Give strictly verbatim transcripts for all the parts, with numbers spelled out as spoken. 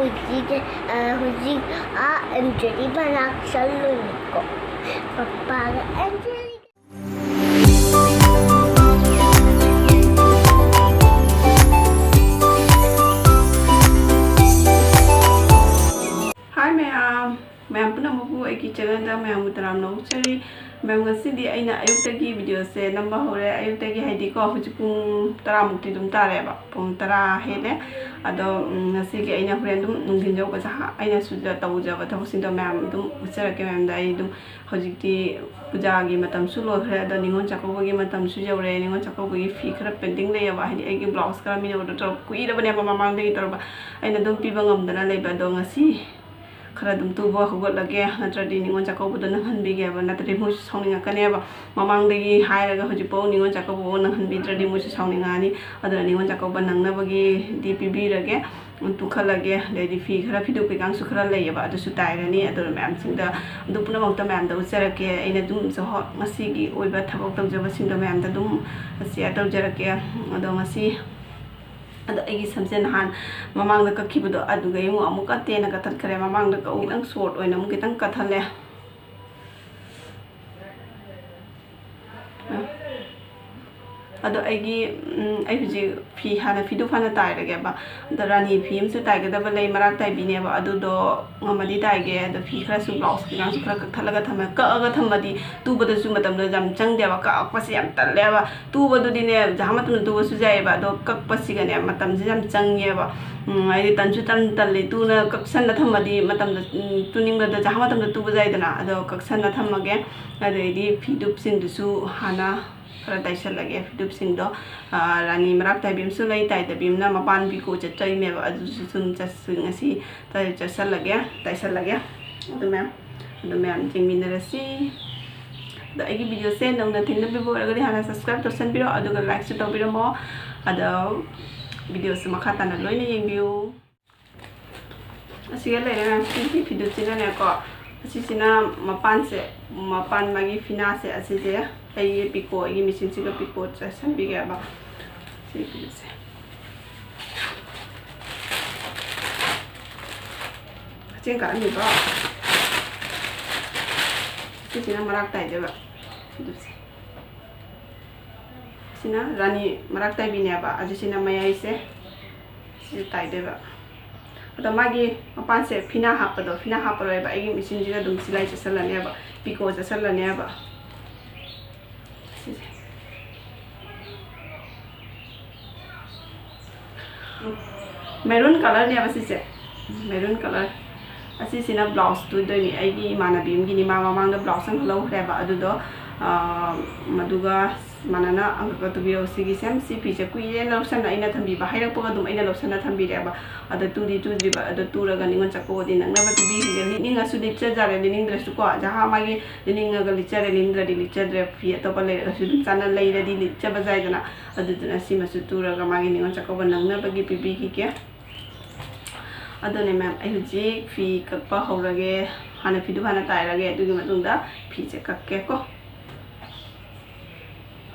ꯍꯧꯖꯤꯛ, ꯑ, ꯍꯧꯖꯤꯛ ꯑꯥ ꯑꯦꯝ ꯖꯦꯔꯤ ꯃꯅꯥꯛ ꯆꯠꯂꯨꯏꯀꯣ, ꯄꯄꯥꯒ ꯑꯦꯝ ꯖꯦꯔꯤ꯫ Hi ꯃꯌꯥꯝ, ꯃꯌꯥꯝ ꯄꯨꯝꯅꯃꯛꯄꯨ ꯑꯩꯒꯤ channelꯗ ꯃꯌꯥꯝꯕꯨ ꯇꯔꯥꯝꯅ ꯑꯣꯛꯆꯔꯤ꯫ ꯃꯌꯥꯝ, ꯉꯁꯤꯗꯤ ꯑꯩꯅ ꯑꯌꯨꯛꯇꯒꯤ videoꯁꯦ ꯅꯝꯕ ꯍꯧꯔꯦ꯫ ꯑꯌꯨꯛꯇꯒꯤ ꯍꯥꯏꯗꯤꯀꯣ, ꯍꯧꯖꯤꯛ ꯄꯨꯡ ꯇꯔꯥꯃꯨꯛꯇꯤ ꯑꯗꯨꯝ ꯇꯥꯔꯦꯕ, ꯄꯨꯡ ꯇꯔꯥ ꯍꯦꯜꯂꯦ꯫ ꯑꯗꯣ, ꯎꯝ, ꯉꯁꯤꯒꯤ ꯑꯩꯅ ꯍꯣꯔꯦꯟ ꯑꯗꯨꯝ ꯅꯨꯡꯊꯤꯟ ꯌꯧꯕꯁꯦ ꯍꯥ-, ꯑꯩꯅ ꯁꯤꯗ ꯇꯧꯖꯕ ꯊꯕꯛꯁꯤꯡꯗꯣ ꯃꯌꯥꯝ ꯑꯗꯨꯝ ꯎꯠꯆꯔꯛꯀꯦ ꯃꯌꯥꯝꯗ꯫ ꯑꯩ ꯑꯗꯨꯝ ꯍꯧꯖꯤꯛꯇꯤ ꯄꯨꯖꯥꯒꯤ ꯃꯇꯝꯁꯨ ꯂꯣꯏꯈ꯭ꯔꯦ, ꯑꯗꯣ ꯅꯤꯉꯣꯜ ꯆꯥꯛꯀꯧꯕꯒꯤ ꯃꯇꯝꯁꯨ ꯌꯧꯔꯦ꯫ ꯅꯤꯉꯣꯜ ꯆꯥꯛꯀꯧꯕꯒꯤ ꯐꯤ ꯈꯔ pending ꯂꯩꯌꯦꯕ, ꯍꯥꯏꯗꯤ ꯑꯩꯒꯤ blouse ꯈꯔ ꯃꯤꯅ order ꯇꯧꯔꯛꯄ ꯀꯨꯏꯔꯕꯅꯦꯕ, ꯃꯃꯥꯡꯗꯒꯤ ꯇꯧꯔꯕ, ꯑꯩꯅ ꯑꯗꯨꯝ ꯄꯤꯕ ꯉꯝꯗꯅ ꯂꯩꯕ꯫ ꯑꯗꯣ ꯉꯁꯤ ꯈꯔ ꯑꯗꯨꯝ ꯇꯨꯕ ꯍꯧꯒꯠꯂꯒꯦ, ꯅꯠꯇ꯭ꯔꯗꯤ ꯅꯤꯉꯣꯜ ꯆꯥꯛꯀꯧꯕꯗꯣ ꯅꯪꯍꯟꯕꯤꯒꯦꯕ, ꯅꯠꯇ꯭ꯔꯗꯤ ꯃꯣꯏꯁꯨ ꯁꯥꯎꯅꯤꯡꯉꯛꯀꯅꯦꯕ꯫ ꯃꯃꯥꯡꯗꯒꯤ ꯍꯥꯏꯔꯒ ꯍꯧꯖꯤꯛꯐꯥꯎ ꯅꯤꯉꯣꯜ ꯆꯥꯛꯀꯧꯕꯐꯥꯎ ꯅꯪꯍꯟꯕꯤꯗ꯭ꯔꯗꯤ ꯃꯣꯏꯁꯨ ꯁꯥꯎꯅꯤꯡꯉꯛꯑꯅꯤ꯫ ꯑꯗꯨꯅ ꯅꯤꯉꯣꯜ ꯆꯥꯛꯀꯧꯕ ꯅꯪꯅꯕꯒꯤꯗꯤ ꯄꯤꯕꯤꯔꯒꯦ, ꯇꯨꯈꯠꯂꯒꯦ꯫ ꯑꯗꯩꯗꯤ ꯐꯤ ꯈꯔ, ꯐꯤꯗꯨ ꯀꯩꯀꯥꯡꯁꯨ ꯈꯔ ꯂꯩꯌꯦꯕ, ꯑꯗꯨꯁꯨ ꯇꯥꯏꯔꯅꯤ꯫ ꯑꯗꯨꯅ ꯃꯌꯥꯝꯁꯤꯡꯗ, ꯑꯗꯨ ꯄꯨꯝꯅꯃꯛꯇ ꯃꯌꯥꯝꯗ ꯎꯠꯆꯔꯛꯀꯦ꯫ ꯑꯩꯅ ꯑꯗꯨꯝ ꯆꯍꯣ-, ꯉꯁꯤꯒꯤ ꯑꯣꯏꯕ ꯊꯕꯛ ꯇꯧꯖꯕꯁꯤꯡꯗꯣ ꯃꯌꯥꯝꯗ ꯑꯗꯨꯝ share ꯇꯧꯖꯔꯛꯀꯦ꯫ ꯑꯗꯣ ꯉꯁꯤ ꯑꯗꯣ ꯑꯩꯒꯤ ꯁꯝꯁꯦ ꯅꯍꯥꯟ ꯃꯃꯥꯡꯗ ꯀꯛꯈꯤꯕꯗꯣ, ꯑꯗꯨꯒ ꯑꯃꯨꯛ ꯑꯃꯨꯛꯀ ꯇꯦꯟꯅ ꯀꯛꯊꯠꯈ꯭ꯔꯦ꯫ ꯃꯃꯥꯡꯗ ꯀꯛꯎ ꯈꯤꯇꯪ short ꯑꯣꯏꯅ ꯑꯃꯨꯛ ꯈꯤꯇꯪ ꯀꯛꯊꯠꯂꯦ꯫ ꯑꯗꯣ ꯑꯩꯒꯤ, ꯎꯝ, ꯑꯩ ꯍꯧꯖꯤꯛ ꯐꯤ ꯍꯥꯟꯅ, ꯐꯤꯗꯨ ꯍꯥꯟꯅ ꯇꯥꯏꯔꯒꯦꯕ꯫ ꯑꯗꯣ ꯔꯥꯅꯤ ꯐꯤ ꯑꯃꯁꯨ ꯇꯥꯏꯒꯗꯕ ꯂꯩ, ꯃꯔꯥꯛ ꯇꯥꯏꯕꯤꯅꯦꯕ, ꯑꯗꯨꯗꯣ ꯉꯝꯃꯗꯤ ꯇꯥꯏꯒꯦ꯫ ꯑꯗꯣ ꯐꯤ ꯈꯔꯁꯨ, blouse ꯀꯩꯀꯥꯁꯨ ꯈꯔ ꯀꯛꯊꯠꯂꯒ ꯊꯝꯃꯦ꯫ ꯀꯛꯑꯒ ꯊꯝꯃꯗꯤ ꯇꯨꯕꯗꯁꯨ ꯃꯇꯝꯗꯣ ꯌꯥꯝ ꯆꯪꯗꯦꯕ, ꯀꯛꯄꯁꯦ ꯌꯥꯝ ꯇꯜꯂꯦꯕ꯫ ꯇꯨꯕꯗꯨꯗꯤꯅꯦ, ꯖꯍꯥ ꯃꯇꯝꯗ ꯇꯨꯕꯁꯨ ꯌꯥꯏꯑꯕ, ꯑꯗꯣ ꯀꯛꯄꯁꯤꯒꯅꯦ ꯃꯇꯝꯁꯦ ꯌꯥꯝ ꯆꯪꯉꯦꯕ꯫ ꯎꯝ, ꯍꯥꯏꯗꯤ ꯇꯟꯁꯨ ꯇꯟ ꯇꯜꯂꯤ, ꯇꯨꯅ ꯀꯛꯁꯟꯅ ꯊꯝꯃꯗꯤ ꯃꯇꯝꯗ, ꯎꯝ, ꯇꯨꯅꯤꯡꯕꯗ ꯖꯍꯥ ꯃꯇꯝꯗ ꯇꯨꯕ ꯌꯥꯏꯗꯅ, ꯑꯗꯣ ꯀꯛꯁꯟꯅ ꯊꯝꯃꯒꯦ꯫ ꯑꯗꯩꯗꯤ ꯐꯤꯗꯨꯞꯁꯤꯡꯗꯨꯁꯨ ꯍꯥꯟꯅ ꯈꯔ ꯇꯥꯏꯁꯜꯂꯒꯦ꯫ ꯐꯤꯗꯨꯞꯁꯤꯡꯗꯣ, ꯑꯥ, ꯔꯥꯅꯤ ꯃꯔꯥꯛ ꯇꯥꯏꯕꯤ ꯑꯃꯁꯨ ꯂꯩ, ꯇꯥꯏꯗꯕꯤ ꯑꯃꯅ ꯃꯄꯥꯟ ꯄꯤꯀꯣ ꯆꯠꯇꯣꯏꯅꯦꯕ, ꯑꯗꯨꯁꯨ ꯁꯨꯝ ꯆꯠꯁꯤ ꯉꯁꯤ꯫ ꯇꯥꯏ-, ꯆꯠꯁꯜꯂꯒꯦ, ꯇꯥꯏꯁꯜꯂꯒꯦ꯫ ꯑꯗꯨ ꯃꯌꯥꯝ, ꯑꯗꯨ ꯃꯌꯥꯝ ꯌꯦꯡꯃꯤꯟꯅꯔꯁꯤ꯫ ꯑꯗꯣ ꯑꯩꯒꯤ videoꯁꯦ ꯅꯧꯅ ꯊꯦꯡꯅꯕꯤꯕ ꯑꯣꯏꯔꯒꯗꯤ ꯍꯥꯟꯅ subscribe ꯇꯧꯁꯟꯕꯤꯔꯣ, ꯑꯗꯨꯒ likeꯁꯨ ꯇꯧꯕꯤꯔꯝꯃꯣ꯫ ꯑꯗꯣ videoꯁꯦ ꯃꯈꯥ ꯇꯥꯅ ꯂꯣꯏꯅ ꯌꯦꯡꯕꯤꯌꯨ꯫ ꯑꯁꯤꯒ ꯂꯩꯔꯦ ꯃꯌꯥꯝ, ꯁꯤꯒꯤ ꯐꯤꯗꯨꯁꯤꯅꯅꯦꯀꯣ, ꯑꯁꯤꯁꯤꯅ ꯃꯄꯥꯟꯁꯦ, ꯃꯄꯥꯟ ꯃꯥꯒꯤ ꯐꯤꯅꯥꯁꯦ, ꯑꯁꯤꯁꯦ ꯑꯩꯒꯤ ꯄꯤꯀꯣ, ꯑꯩꯒꯤ machineꯁꯤꯒ ꯄꯤꯀꯣ ꯆꯠꯁꯟꯕꯤꯒꯦꯕ꯫ ꯁꯤ ꯐꯤꯗꯨꯁꯦ꯫ ꯆꯦꯡ ꯀꯥꯔꯝꯃꯤꯀꯣ꯫ ꯁꯤꯁꯤꯅ ꯃꯔꯥꯛ ꯇꯥꯏꯗꯣꯏꯕ꯫ ꯑꯗꯨꯁꯦ꯫ ꯁꯤꯅ ꯔꯥꯅꯤ ꯃꯔꯥꯛ ꯇꯥꯏꯕꯤꯅꯦꯕ꯫ ꯑꯗꯨ ꯁꯤꯅ ꯃꯌꯥꯏꯁꯦ꯫ ꯁꯤꯁꯦ ꯇꯥꯏꯗꯣꯏꯕ꯫ ꯑꯗꯣ ꯃꯥꯒꯤ ꯃꯄꯥꯟꯁꯦ ꯐꯤꯅꯥ ꯍꯥꯞꯄꯗꯣ, ꯐꯤꯅꯥ ꯍꯥꯞꯄꯔꯣꯏꯕ꯫ ꯑꯩꯒꯤ ꯃꯦꯆꯤꯟꯁꯤꯗ ꯑꯗꯨꯝ ꯁꯤꯂꯥꯏ ꯆꯠꯁꯜꯂꯅꯦꯕ, ꯄꯤꯀꯣ ꯆꯠꯁꯜꯂꯅꯦꯕ꯫ ꯁꯤꯁꯦ꯫ ꯃꯦꯔꯨꯟ ꯀꯂꯔꯅꯦꯕ ꯁꯤꯁꯦ꯫ Maroon colour. ꯑꯁꯤꯁꯤꯅ ꯕ꯭ꯂꯥꯎꯁ ꯇꯨꯗꯣꯏꯅꯤ꯫ ꯑꯩꯒꯤ ꯏꯃꯥꯟꯅꯕꯤ ꯑꯃꯒꯤꯅꯤ, ꯃꯥ ꯃꯃꯥꯡꯗ ꯕ꯭ꯂꯥꯎꯁ ꯑꯃ ꯂꯧꯈ꯭ꯔꯦꯕ꯫ ꯑꯗꯨꯗꯣ, ꯑ, ꯃꯗꯨꯒ ꯃꯥꯟꯅꯅ ꯑꯃꯈꯛꯀ ꯇꯨꯕꯤꯔꯛꯑꯣ꯫ ꯁꯤꯒꯤ ꯁꯦꯝ ꯁꯤ ꯐꯤꯁꯦ ꯀꯨꯏꯔꯦꯅ ꯂꯧꯁꯟꯅ ꯑꯩꯅ ꯊꯝꯕꯤꯕ, ꯍꯥꯏꯔꯛꯄꯒ ꯑꯗꯨꯝ ꯑꯩꯅ ꯂꯧꯁꯟꯅ ꯊꯝꯕꯤꯔꯦꯕ꯫ ꯑꯗꯣ ꯇꯨꯗꯤ ꯇꯨꯗ꯭ꯔꯤꯕ, ꯑꯗꯣ ꯇꯨꯔꯒ ꯅꯤꯉꯣꯜ ꯆꯥꯛꯀꯧꯕꯗꯤ ꯅꯪꯅꯕ ꯇꯨꯕꯤꯈꯤꯒꯦ꯫ ꯂꯤꯠꯅꯤꯡꯉꯁꯨ ꯂꯤꯠꯆꯖꯔꯦ, ꯂꯤꯠꯅꯤꯡꯗ꯭ꯔꯁꯨꯀꯣ, ꯖꯍꯥ ꯃꯥꯒꯤ ꯂꯤꯠꯅꯤꯡꯉꯒ ꯂꯤꯠꯆꯔꯦ, ꯂꯤꯠꯅꯤꯡꯗ꯭ꯔꯗꯤ ꯂꯤꯠꯆꯗ꯭ꯔꯦ꯫ ꯐꯤ ꯑꯇꯣꯞꯄ ꯂꯩꯔꯒꯁꯨ ꯑꯗꯨꯝ ꯆꯥꯅ ꯂꯩꯔꯗꯤ ꯂꯤꯠꯆꯕ ꯌꯥꯏꯗꯅ꯫ ꯑꯗꯨꯗꯨꯅ ꯁꯤꯃꯁꯨ ꯇꯨꯔꯒ ꯃꯥꯒꯤ ꯅꯤꯉꯣꯜ ꯆꯥꯛꯀꯧꯕ ꯅꯪꯅꯕꯒꯤ ꯄꯤꯕꯤꯈꯤꯒꯦ꯫ ꯑꯗꯨꯅꯦ ꯃꯦꯝ, ꯑꯩ ꯍꯧꯖꯤꯛ ꯐꯤ ꯀꯛꯄ ꯍꯧꯔꯒꯦ꯫ ꯍꯥꯟꯅ ꯐꯤꯗꯨ ꯍꯥꯟꯅ ꯇꯥꯏꯔꯒꯦ, ꯑꯗꯨꯒꯤ ꯃꯇꯨꯡꯗ ꯐꯤꯁꯦ ꯀꯛꯀꯦꯀꯣ꯫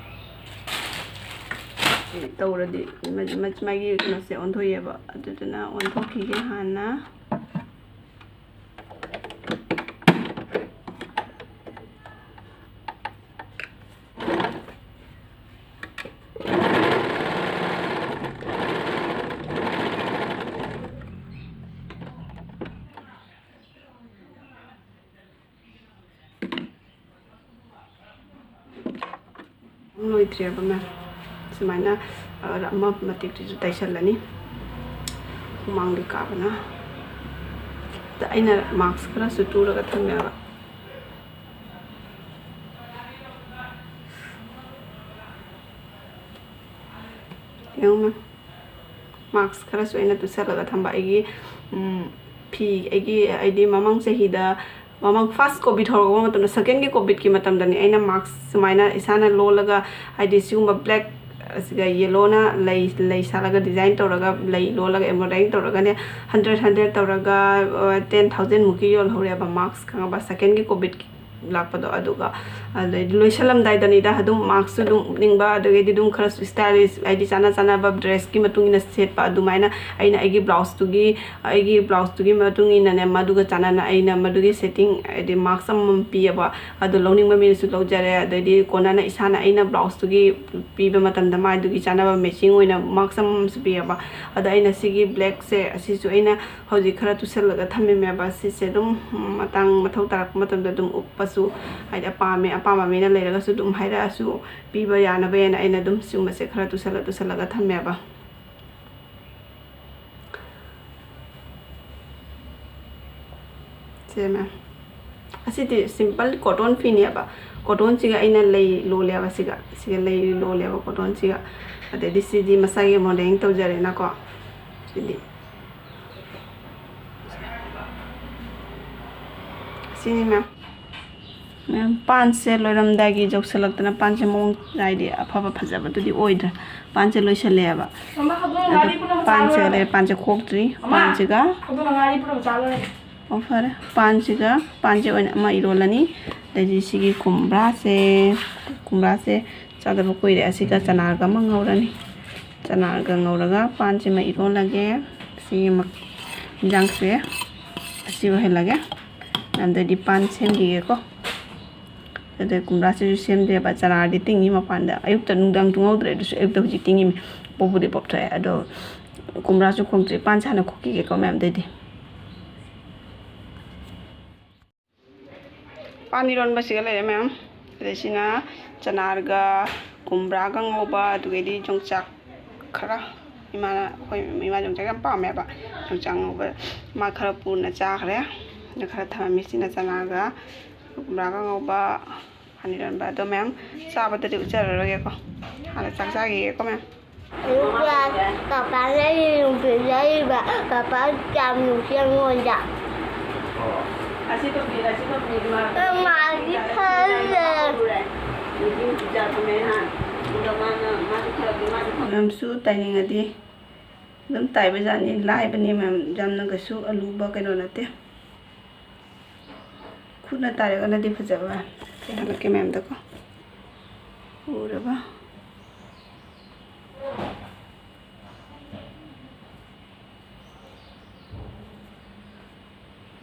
ꯇꯧꯔꯗꯤ ꯃ-, ꯃ-, ꯃꯥꯒꯤ ꯀꯩꯅꯣꯁꯦ ꯑꯣꯟꯊꯣꯛꯑꯦꯕ, ꯑꯗꯨꯗꯨꯅ ꯑꯣꯟꯊꯣꯛꯈꯤꯒꯦ ꯍꯥꯟꯅ꯫ ꯂꯣꯏꯗ꯭ꯔꯦꯕ ꯃꯦꯝ꯫ ꯁꯨꯃꯥꯏꯅ, ꯑ, ꯑꯃ ꯃꯇꯦꯛꯇꯨꯁꯨ ꯇꯩꯁꯜꯂꯅꯤ꯫ ꯍꯨꯃꯥꯡꯗꯤ ꯀꯥꯕꯅ꯫ ꯑꯗ ꯑꯩꯅ ꯃꯥꯛꯁ ꯈꯔꯁꯨ ꯇꯨꯔꯒ ꯊꯝꯃꯦꯕ꯫ ꯌꯦꯡꯉꯨ ꯃꯦꯝ꯫ ꯃꯥꯛꯁ ꯈꯔꯁꯨ ꯑꯩꯅ ꯇꯨꯁꯜꯂꯒ ꯊꯝꯕ꯫ ꯑꯩꯒꯤ, ꯎꯝ, ꯐꯤ, ꯑꯩꯒꯤ, ꯑꯩꯗꯤ ꯃꯃꯥꯡ ꯆꯍꯤꯗ, ꯃꯃꯥꯡ ꯐꯥꯔꯁ ꯀꯣꯚꯤꯗ ꯍꯧꯔꯛꯄ ꯃꯇꯝꯗ, ꯁꯦꯀꯦꯟꯒꯤ ꯀꯣꯚꯤꯗꯀꯤ ꯃꯇꯝꯗꯅꯤ ꯑꯩꯅ ꯃꯥꯛꯁ ꯁꯨꯃꯥꯏꯅ ꯏꯁꯥꯅ ꯂꯣꯜꯂꯒ, ꯍꯥꯏꯗꯤ ꯁꯤꯒꯨꯝꯕ ꯕ꯭ꯂꯦꯛ, ꯑꯁꯤꯒ ꯌꯦꯜꯂꯣꯅ ꯂꯩ, ꯂꯩ ꯁꯥꯠꯂꯒ ꯗꯤꯖꯥꯏꯟ ꯇꯧꯔꯒ, ꯂꯩ ꯂꯣꯜꯂꯒ ꯑꯦꯝꯕ꯭ꯔꯣꯏꯗꯔꯤ ꯇꯧꯔꯒꯅꯦ, ꯍꯟꯗ꯭ꯔꯦꯠ, ꯍꯟꯗ꯭ꯔꯦꯠ ꯇꯧꯔꯒ, ꯑ, ꯇꯦꯟ ꯊꯥꯎꯖꯟ ꯃꯨꯛꯀꯤ ꯌꯣꯜꯍꯧꯔꯦꯕ ꯃꯥꯛꯁ, ꯈꯪꯉꯕ? ꯁꯦꯀꯦꯟꯒꯤ ꯀꯣꯚꯤꯗꯀꯤ ꯂꯥꯛꯄꯗꯣ꯫ ꯑꯗꯨꯒ ꯑꯗꯩꯗꯤ ꯂꯣꯏꯁꯜꯂꯝꯗꯥꯏꯗꯅꯤꯗ ꯑꯗꯨꯝ ꯃꯥꯛꯁꯁꯨ ꯑꯗꯨꯝ ꯎꯞꯅꯤꯡꯕ, ꯑꯗꯨꯗꯒꯤꯗꯤ ꯑꯗꯨꯝ ꯈꯔ stylish, ꯍꯥꯏꯗꯤ ꯆꯥꯅ ꯆꯥꯅꯕ dressꯀꯤ ꯃꯇꯨꯡ ꯏꯟꯅ ꯁꯦꯠꯄ, ꯑꯗꯨꯃꯥꯏꯅ ꯑꯩꯅ ꯑꯩꯒꯤ ꯕ꯭ꯂꯥꯎꯁꯇꯨꯒꯤ ꯑꯩꯒꯤ ꯕ꯭ꯂꯥꯎꯁꯇꯨꯒꯤ ꯃꯇꯨꯡ ꯏꯟꯅꯅꯦ, ꯃꯗꯨꯒ ꯆꯥꯟꯅꯅ ꯑꯩꯅ ꯃꯗꯨꯒꯤ setting, ꯍꯥꯏꯗꯤ ꯃꯥꯛꯁ ꯑꯃꯃꯝ ꯄꯤꯌꯦꯕ꯫ ꯑꯗꯣ ꯂꯧꯅꯤꯡꯕ ꯃꯤꯅꯁꯨ ꯂꯧꯖꯔꯦ꯫ ꯑꯗꯩꯗꯤ ꯀꯣꯟꯅꯅ ꯏꯁꯥꯅ ꯑꯩꯅ ꯕ꯭ꯂꯥꯎꯁꯇꯨꯒꯤ ꯄꯤꯕ ꯃꯇꯝꯗ ꯃꯥꯏꯗꯨꯒꯤ ꯆꯥꯟꯅꯕ matching ꯑꯣꯏꯅ ꯃꯥꯛꯁ ꯑꯃꯃꯝꯁꯨ ꯄꯤꯌꯦꯕ꯫ ꯑꯗꯣ ꯑꯩꯅ ꯁꯤꯒꯤ blackꯁꯦ ꯑꯁꯤꯁꯨ ꯑꯩꯅ ꯍꯧꯖꯤꯛ ꯈꯔ ꯇꯨꯁꯜꯂꯒ ꯊꯝꯃꯝꯃꯦꯕ꯫ ꯁꯤꯁꯦ ꯑꯗꯨꯝ ꯃꯇꯥꯡ ꯃꯊꯧ ꯇꯥꯔꯛꯄ ꯃꯇꯝꯗ ꯑꯗꯨꯝ ꯎꯞꯄꯁꯨ, ꯍꯥꯏꯗꯤ ꯑꯄꯥꯝꯃꯦ, ꯑꯄꯥꯝꯕ ꯃꯤꯅ ꯂꯩꯔꯒꯁꯨ ꯑꯗꯨꯝ ꯍꯥꯏꯔꯛꯑꯁꯨ ꯄꯤꯕ ꯌꯥꯅꯕ ꯍꯥꯏꯅ ꯑꯩꯅ ꯑꯗꯨꯝ ꯁꯤꯒꯨꯝꯕꯁꯦ ꯈꯔ ꯇꯨꯁꯜꯂ ꯇꯨꯁꯜꯂꯒ ꯊꯝꯃꯦꯕ꯫ ꯁꯦ ꯃꯦꯝ, ꯑꯁꯤꯗꯤ simple cotton ꯐꯤꯅꯦꯕ꯫ Cottonꯁꯤꯒ ꯑꯩꯅ ꯂꯩ ꯂꯣꯜꯂꯦꯕ, ꯁꯤꯒ ꯁꯤꯒ ꯂꯩ ꯂꯣꯜꯂꯦꯕ cottonꯁꯤꯒ꯫ ꯑꯗꯩꯗꯤ ꯁꯤꯗꯤ ꯃꯁꯥꯒꯤ embroidering ꯇꯧꯖꯔꯦꯅꯀꯣ꯫ ꯁꯤꯗꯤ ꯁꯤꯅꯤ ꯃꯦꯝ꯫ ꯃꯦꯝ, ꯄꯥꯟꯁꯦ ꯂꯣꯏꯔꯝꯗꯥꯏꯒꯤ ꯌꯧꯁꯜꯂꯛꯇꯅ ꯄꯥꯟꯁꯦ ꯃꯑꯣꯡ, ꯍꯥꯏꯗꯤ ꯑꯐꯕ ꯐꯖꯕꯗꯨꯗꯤ ꯑꯣꯏꯗ꯭ꯔꯦ꯫ ꯄꯥꯟꯁꯦ ꯂꯣꯏꯁꯜꯂꯛꯑꯦꯕ꯫ ꯑꯗꯣ ꯄꯥꯟꯁꯦ ꯂꯩ, ꯄꯥꯟꯁꯦ ꯈꯣꯛꯇ꯭ꯔꯤ꯫ ꯄꯥꯟꯁꯤꯒ ꯑꯣ, ꯐꯔꯦ꯫ ꯄꯥꯟꯁꯤꯒ, ꯄꯥꯟꯁꯦ ꯑꯣꯏꯅ ꯑꯃ ꯏꯔꯣꯜꯂꯅꯤ꯫ ꯑꯗꯩꯗꯤ ꯁꯤꯒꯤ ꯀꯨꯝꯕ꯭ꯔꯥꯁꯦ, ꯀꯨꯝꯕ꯭ꯔꯥꯁꯦ ꯆꯥꯗꯕ ꯀꯨꯏꯔꯦ꯫ ꯑꯁꯤꯒ ꯆꯅꯥꯒ ꯑꯃ ꯉꯧꯔꯅꯤ꯫ ꯆꯅꯥꯒ ꯉꯧꯔꯒ ꯄꯥꯟꯁꯤꯃ ꯏꯔꯣꯜꯂꯒꯦ꯫ ꯁꯤꯒꯤ ꯃ-, ꯏꯟꯖꯥꯡꯁꯦ ꯑꯁꯤ ꯑꯣꯏꯍꯜꯂꯒꯦ꯫ ꯑꯗꯩꯗꯤ ꯄꯥꯟ ꯁꯦꯝꯈꯤꯒꯦꯀꯣ꯫ ꯑꯗꯩ ꯀꯨꯝꯕ꯭ꯔꯥꯁꯤꯁꯨ ꯁꯦꯝꯗꯦꯕ, ꯆꯅꯥꯗꯤ ꯇꯤꯡꯉꯤ ꯃꯄꯥꯟꯗ꯫ ꯑꯌꯨꯛꯇ ꯅꯨꯡꯗꯥꯡ ꯇꯨꯡꯍꯧꯗ꯭ꯔꯦ, ꯑꯗꯨꯁꯨ ꯑꯌꯨꯛꯇ ꯍꯧꯖꯤꯛ ꯇꯤꯡꯉꯤꯃꯤ꯫ ꯄꯣꯛꯄꯨꯗꯤ ꯄꯣꯞꯊꯣꯛꯑꯦ, ꯑꯗꯣ ꯀꯨꯝꯕ꯭ꯔꯥꯁꯨ ꯈꯣꯛꯇ꯭ꯔꯤ꯫ ꯄꯥꯟꯁꯦ ꯍꯥꯟꯅ ꯈꯣꯛꯈꯤꯒꯦꯀꯣ ꯃꯌꯥꯝ꯫ ꯑꯗꯩꯗꯤ ꯄꯥꯟ ꯏꯔꯣꯟꯕꯁꯤꯒ ꯂꯩꯔꯦ ꯃꯌꯥꯝ꯫ ꯑꯗꯩ ꯁꯤꯅ ꯆꯅꯥꯔꯒ ꯀꯨꯝꯕ꯭ꯔꯥꯒ ꯉꯧꯕ, ꯑꯗꯨꯒꯩꯗꯤ ꯌꯣꯡꯆꯥꯛ ꯈꯔ, ꯏꯃꯥꯅ, ꯑꯩꯈꯣꯏ ꯏꯃꯥ ꯌꯣꯡꯆꯥꯛ ꯌꯥꯝ ꯄꯥꯝꯃꯦꯕ꯫ ꯌꯣꯡꯆꯥꯛ ꯉꯧꯕ ꯃꯥ ꯈꯔ ꯄꯨꯅ ꯆꯥꯈ꯭ꯔꯦ꯫ ꯑꯗ ꯈꯔ ꯊꯝꯃꯝꯃꯤ꯫ ꯁꯤꯅ ꯆꯅꯥꯒ ꯀꯨꯝꯕ꯭ꯔꯥꯒ ꯉꯧꯕ꯫ ꯍꯥꯟꯅ ꯏꯔꯣꯟꯕ ꯑꯗꯣ ꯃꯌꯥꯝ ꯆꯥꯕꯗꯗꯤ ꯎꯠꯆꯔꯔꯣꯏꯒꯦꯀꯣ꯫ ꯍꯥꯟꯅ ꯆꯥꯛ ꯆꯥꯈꯤꯒꯦꯀꯣ ꯃꯌꯥꯝ꯫ ꯑꯗꯨꯒ ꯄꯄꯥꯅ ꯌꯦꯔꯨꯝ ꯄꯤꯖꯔꯤꯕ, ꯄꯄꯥ ꯀꯌꯥꯝ ꯅꯨꯡꯁꯤ ꯑꯩꯉꯣꯟꯗ꯫ ꯑꯁꯤ ꯇꯣꯄꯤ, ꯑꯁꯤ ꯇꯣꯄꯤ ꯏꯃꯥ꯫ ꯃꯥꯒꯤ ꯈꯜꯂꯦ꯫ ꯃꯌꯥꯝꯁꯨ ꯇꯥꯏꯅꯤꯡꯉꯗꯤ ꯑꯗꯨꯝ ꯇꯥꯏꯕ ꯖꯥꯠꯅꯤ, ꯂꯥꯏꯕꯅꯤ ꯃꯌꯥꯝ, ꯌꯥꯝꯅ ꯀꯩꯁꯨ ꯑꯂꯨꯕ ꯀꯩꯅꯣ ꯅꯠꯇꯦ꯫ ꯈꯨꯠꯅ ꯇꯥꯏꯔꯒꯅꯗꯤ ꯐꯖꯕ꯫ ꯁꯤ ꯍꯜꯂꯛꯀꯦ ꯃꯌꯥꯝꯗꯀꯣ꯫ ꯎꯔꯕ?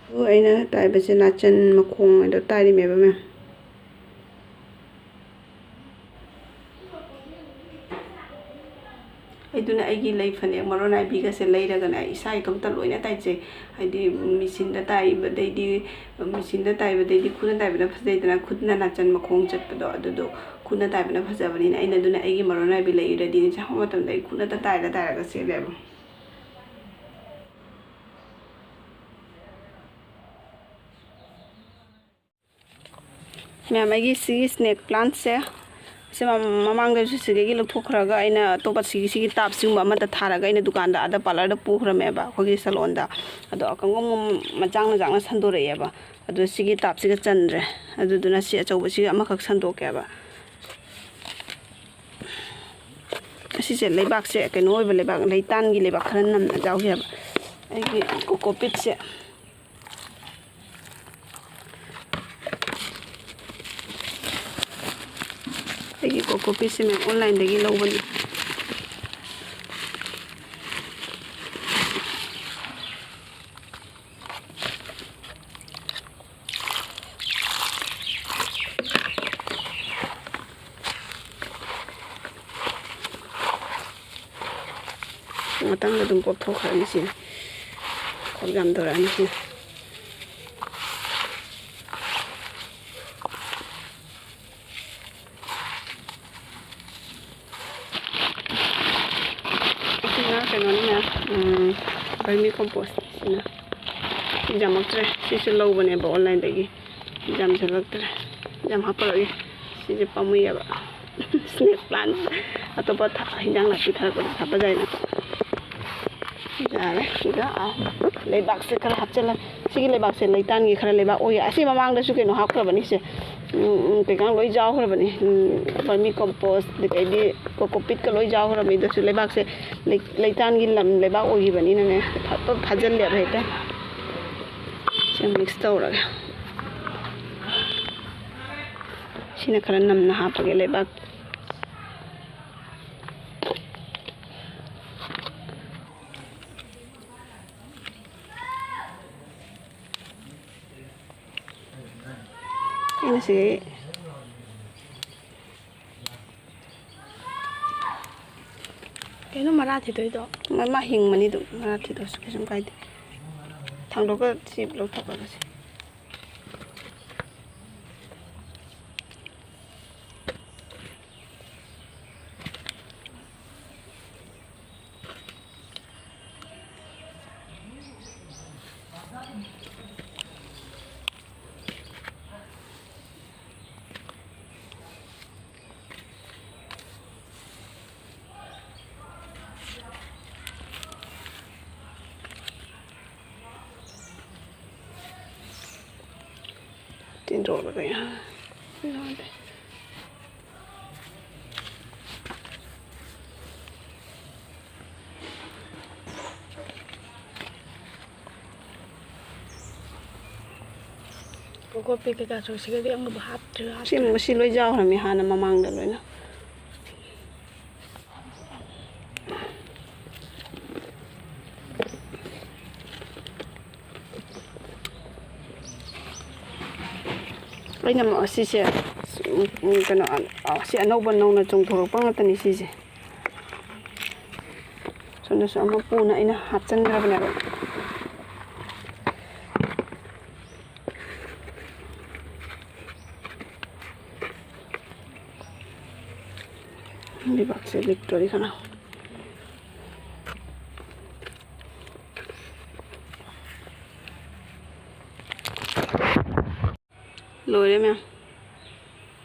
ꯑꯗꯨ ꯑꯩꯅ ꯇꯥꯏꯕꯁꯦ ꯅꯥꯆꯟ ꯃꯈꯣꯡ ꯑꯗꯣ ꯇꯥꯏꯔꯤꯃꯦꯕ ꯃꯌꯥꯝ꯫ ꯑꯩꯗꯨꯅ ꯑꯩꯒꯤ ꯂꯩ ꯐꯅꯦꯛ ꯃꯔꯣꯟ ꯅꯥꯏꯕꯤꯒꯁꯦ ꯂꯩꯔꯒꯅꯦ, ꯑꯩ ꯏꯁꯥ ꯏꯇꯣꯝꯇ ꯂꯣꯏꯅ ꯇꯥꯏꯖꯩ꯫ ꯍꯥꯏꯗꯤ ꯃꯦꯆꯤꯟꯗ ꯇꯥꯏꯕꯗꯩꯗꯤ, ꯃꯦꯆꯤꯟꯗ ꯇꯥꯏꯕꯗꯩꯗꯤ ꯈꯨꯠꯅ ꯇꯥꯏꯕꯅ ꯐꯖꯩꯗꯅ, ꯈꯨꯠꯅ ꯅꯥꯆꯟ ꯃꯈꯣꯡ ꯆꯠꯄꯗꯣ, ꯑꯗꯨꯗꯣ ꯈꯨꯠꯅ ꯇꯥꯏꯕꯅ ꯐꯖꯕꯅꯤꯅ, ꯑꯩꯅ ꯑꯗꯨꯅ ꯑꯩꯒꯤ ꯃꯔꯣꯟ ꯅꯥꯏꯕꯤ ꯂꯩꯔꯗꯤꯅꯦ, ꯆꯥꯛꯍꯥꯎ ꯃꯇꯝꯗ ꯑꯩ ꯈꯨꯠꯅ ꯇꯥꯏꯔ ꯇꯥꯏꯔꯒ ꯁꯦꯠꯂꯦꯕ꯫ ꯃꯌꯥꯝ, ꯑꯩꯒꯤ ꯁꯤꯒꯤ ꯁ꯭ꯅꯦꯛ ꯄ꯭ꯂꯥꯟꯠꯁꯦ, ꯁꯤ ꯃ-, ꯃꯃꯥꯡꯗꯁꯨ ꯁꯤꯗꯒꯤ ꯂꯧꯊꯣꯛꯈ꯭ꯔꯒ ꯑꯩꯅ ꯑꯇꯣꯞꯄ ꯁꯤꯒꯤ, ꯁꯤꯒꯤ ꯇꯥꯞꯁꯤꯒꯨꯝꯕ ꯑꯃꯠꯇ ꯊꯥꯔꯒ ꯑꯩꯅ ꯗꯨꯀꯥꯟꯗ ꯑꯥꯗ ꯄꯥꯔꯂꯔꯗ ꯄꯨꯈ꯭ꯔꯃꯦꯕ, ꯑꯩꯈꯣꯏꯒꯤ ꯁꯦꯂꯣꯟꯗ꯫ ꯑꯗꯣ ꯑꯀꯪꯕ ꯃꯆꯥꯡꯅ ꯆꯥꯡꯅ ꯁꯟꯗꯣꯔꯛꯑꯦꯕ꯫ ꯑꯗꯣ ꯁꯤꯒꯤ ꯇꯥꯞꯁꯤꯒ ꯆꯟꯗ꯭ꯔꯦ꯫ ꯑꯗꯨꯗꯨꯅ ꯁꯤ ꯑꯆꯧꯕꯁꯤꯒ ꯑꯃꯈꯛ ꯁꯟꯗꯣꯛꯀꯦꯕ꯫ ꯑꯁꯤꯁꯦ ꯂꯩꯕꯥꯛꯁꯦ ꯀꯩꯅꯣ ꯑꯣꯏꯕ ꯂꯩꯕꯥꯛ, ꯂꯩꯇꯥꯟꯒꯤ ꯂꯩꯕꯥꯛ ꯈꯔ ꯅꯝꯅ ꯌꯥꯎꯔꯤꯑꯕ꯫ ꯑꯩꯒꯤ ꯀꯣꯀꯣꯄꯤꯠꯁꯦ ꯑꯩꯒꯤ ꯀꯣꯀꯣꯄꯤꯠꯁꯦ ꯃꯌꯥꯝ ꯑꯣꯟꯂꯥꯏꯟꯗꯒꯤ ꯂꯧꯕꯅꯤ꯫ ꯉꯥꯛꯇꯪꯗ ꯑꯗꯨꯝ ꯄꯣꯞꯊꯣꯛꯈ꯭ꯔꯅꯤ ꯁꯤꯅ꯫ ꯈꯣꯡ ꯌꯥꯝ ꯇꯧꯔꯛꯑꯅꯤ ꯁꯤꯅ꯫ ꯁꯤꯅ ꯀꯩꯅꯣꯅꯤꯅ, ꯎꯝ, vermi compost ꯁꯤꯅ꯫ ꯁꯤ ꯌꯥꯝꯃꯛꯇ꯭ꯔꯦ꯫ ꯁꯤꯁꯨ ꯂꯧꯕꯅꯦꯕ ꯑꯣꯟꯂꯥꯏꯟꯗꯒꯤ꯫ ꯌꯥꯝꯁꯤꯜꯂꯛꯇ꯭ꯔꯦ꯫ ꯌꯥꯝ ꯍꯥꯞꯄꯔꯣꯏꯒꯦ꯫ ꯁꯤꯁꯦ ꯄꯥꯝꯃꯨꯏꯌꯦꯕ꯫ ꯁ꯭ꯅꯦꯛ ꯄ꯭ꯂꯥꯟ ꯑꯇꯣꯞꯄ ꯊꯥ-, ꯍꯤꯟꯖꯥꯡ ꯅꯥꯄꯤ ꯊꯥꯔꯛꯄꯗ ꯍꯥꯞꯄ ꯌꯥꯏꯅꯀꯣ꯫ ꯌꯥꯔꯦ꯫ ꯁꯤꯗ, ꯑꯥ, ꯂꯩꯕꯥꯛꯁꯦ ꯈꯔ ꯍꯥꯞꯆꯤꯜꯂ-, ꯁꯤꯒꯤ ꯂꯩꯕꯥꯛꯁꯦ ꯂꯩꯇꯥꯟꯒꯤ ꯈꯔ ꯂꯩꯕꯥꯛ ꯑꯣꯏ꯫ ꯑꯁꯤ ꯃꯃꯥꯡꯗꯁꯨ ꯀꯩꯅꯣ ꯍꯥꯞꯈ꯭ꯔꯕꯅꯤ ꯁꯦ꯫ ꯎꯝ, ꯎꯝ, ꯀꯩꯀꯥ ꯂꯣꯏ ꯌꯥꯎꯈ꯭ꯔꯕꯅꯤ꯫ ꯎꯝ, vermi compost, ꯑꯗꯩꯗꯤ ꯀꯣꯀꯣꯄꯤꯠꯀ ꯂꯣꯏ ꯌꯥꯎꯈ꯭ꯔꯕꯅꯤ꯫ ꯑꯗꯨꯁꯨ ꯂꯩꯕꯥꯛꯁꯦ ꯂꯩ-, ꯂꯩꯇꯥꯟꯒꯤ ꯂꯝ ꯂꯩꯕꯥꯛ ꯑꯣꯏꯈꯤꯕꯅꯤꯅꯅꯦ, ꯐ-, ꯐ-, ꯐꯥꯖꯤꯜꯂꯦꯕ ꯍꯦꯛꯇ꯫ ꯁꯤ mix ꯇꯧꯔꯒꯦ꯫ ꯁꯤꯅ ꯈꯔ ꯅꯝꯅ ꯍꯥꯞꯄꯒꯦ ꯂꯩꯕꯥꯛ꯫ ꯑꯩꯅ ꯁꯤ ꯀꯩꯅꯣ ꯃꯔꯥ ꯊꯤꯗꯣꯏꯗꯣ? ꯃꯥ, ꯃꯥ ꯍꯤꯡꯕꯅꯤ ꯑꯗꯨꯝ, ꯃꯔꯥ ꯊꯤꯗꯣꯛꯑꯁꯨ ꯀꯩꯁꯨꯝ ꯀꯥꯏꯗꯦ꯫ ꯊꯥꯡꯗꯣꯛꯑꯒ ꯁꯤ ꯂꯧꯊꯣꯛꯈ꯭ꯔꯒꯁꯤ꯫ ꯇꯤꯟꯗ꯭ꯔꯣꯜꯂꯒ ꯌꯥ-, ꯌꯥꯗꯦ꯫ ꯀꯣꯀꯣ ꯄꯤꯠ ꯀꯩꯀꯥꯁꯨ ꯁꯤꯒꯗꯤ ꯑꯃꯕꯨ ꯍꯥꯞꯇ꯭ꯔꯤ, ꯁꯤ, ꯍꯥꯞꯇ꯭ꯔꯤ꯫ ꯁꯤ ꯂꯣꯏ ꯌꯥꯎꯈ꯭ꯔꯃꯤ ꯍꯥꯟꯅ ꯃꯃꯥꯡꯗ ꯂꯣꯏꯅ꯫ ꯑꯩꯅ ꯑꯃꯨꯛ ꯑꯁꯤꯁꯦ, ꯎꯝ, ꯀꯩꯅꯣ, ꯑ, ꯁꯤ ꯑꯅꯧꯕ ꯅꯧꯅ ꯆꯣꯡꯊꯣꯔꯛꯄ ꯉꯥꯛꯇꯅꯤ ꯁꯤꯁꯦ꯫ ꯁꯣꯝꯗꯁꯨ ꯑꯃ ꯄꯨꯅ ꯑꯩꯅ ꯍꯥꯞꯆꯤꯟꯈ꯭ꯔꯕꯅꯦꯕ꯫ ꯂꯩꯕꯥꯛꯁꯦ ꯂꯤꯛꯇꯣꯔꯤ ꯀꯅꯥ? ꯂꯣꯏꯔꯦ ꯃꯌꯥꯝ꯫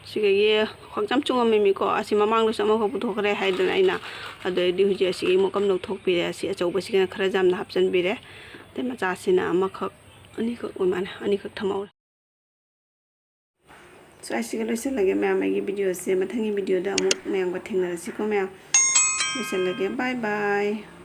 ꯁꯤꯒꯒꯤ ꯈ꯭ꯋꯥꯡꯆꯝ ꯆꯨꯡꯉꯝꯃꯤꯃꯤꯀꯣ꯫ ꯑꯁꯤ ꯃꯃꯥꯡꯗꯁꯨ ꯑꯃꯈꯛ ꯄꯨꯊꯣꯛꯈ꯭ꯔꯦ ꯍꯥꯏꯗꯅ ꯑꯩꯅ꯫ ꯑꯗꯨꯗꯩꯗꯤ ꯍꯧꯖꯤꯛ ꯑꯁꯤꯒꯤ ꯃꯀꯝ ꯂꯧꯊꯣꯛꯄꯤꯔꯦ꯫ ꯑꯁꯤ ꯑꯆꯧꯕꯁꯤꯒꯤꯅ ꯈꯔ ꯌꯥꯝꯅ ꯍꯥꯞꯆꯤꯟꯕꯤꯔꯦ꯫ ꯑꯗꯩ ꯃꯆꯥꯁꯤꯅ ꯑꯃꯈꯛ, ꯑꯅꯤꯈꯛ ꯑꯣꯏ ꯃꯥꯜꯂꯦ꯫ ꯑꯅꯤꯈꯛ ꯊꯝꯍꯧꯔꯦ꯫ ꯁ꯭ꯋꯥꯏꯁꯤꯒ ꯂꯣꯏꯁꯤꯜꯂꯒꯦ ꯃꯌꯥꯝ ꯑꯩꯒꯤ videoꯁꯦ꯫ ꯃꯊꯪꯒꯤ videoꯗ ꯑꯃꯨꯛ ꯃꯌꯥꯝꯒ ꯊꯦꯡꯅꯔꯁꯤꯀꯣ ꯃꯌꯥꯝ꯫ ꯂꯣꯏꯁꯤꯜꯂꯒꯦ꯫ Bye bye꯫